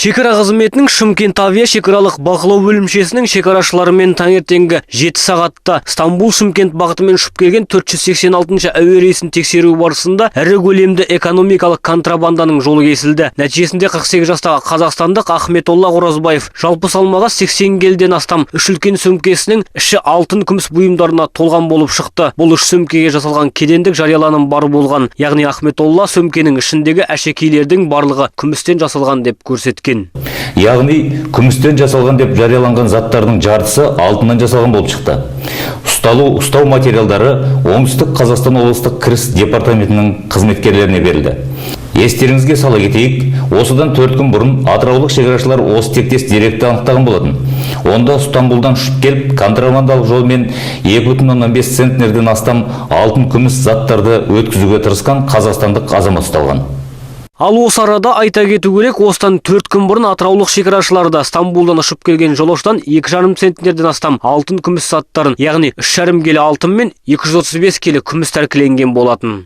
Шекара қызметінің Шымкент авиа шекаралық бақылау бөлімшесінің шекарашыларымен таңертеңгі 7 сағатта Стамбул Шымкент бағытымен ұшып келген 486 әуе рейсін тексеру барысында ірі көлемді экономикалық контрабанданың жолы кесілді. Нәтижесінде 48 жастағы қазақстандық Ахметолла Оразбаев жалпы салмағы 80 келіден астам үш үлкен сөмкесінің іші алтын, күміс бұйымдарына толған болып шықты. Бұл үш сөмкеге жасалған кедендік жарияланым бар болған. Яғни Ахметолла сөмкенің ішіндегі әшекейлердің барлығы күмістен жасалған деп көрсеткен. Яғни күмістен жасалған деп жарияланған заттардың жартысы алтыннан жасалған болып шықты. Ұсталу ұстау материалдары Оңтүстік Қазақстан облыстық кіріс департаментінің қызметкерлеріне берілді. Естеріңізге сала кетейік, осыдан 4 күн бұрын атыраулық шекарашылар осы тектес деректі анықтаған болатын. Онда Стамбулдан ұшып келіп, контрабандалық жолмен 2,5 центнерден астам алтын, күміс заттарды өткізуге тырысқан қазақстандық азамат ұсталған. Ал осы арада айта кету керек, осыдан 4 күн бұрын атыраулық шекарашылар да Стамбулдан ұшып келген жолаушыдан 2,5 центнерден астам алтын, күміс заттарын, яғни 3,5 келі алтын мен 235 келі күміс тәркіленген болатын.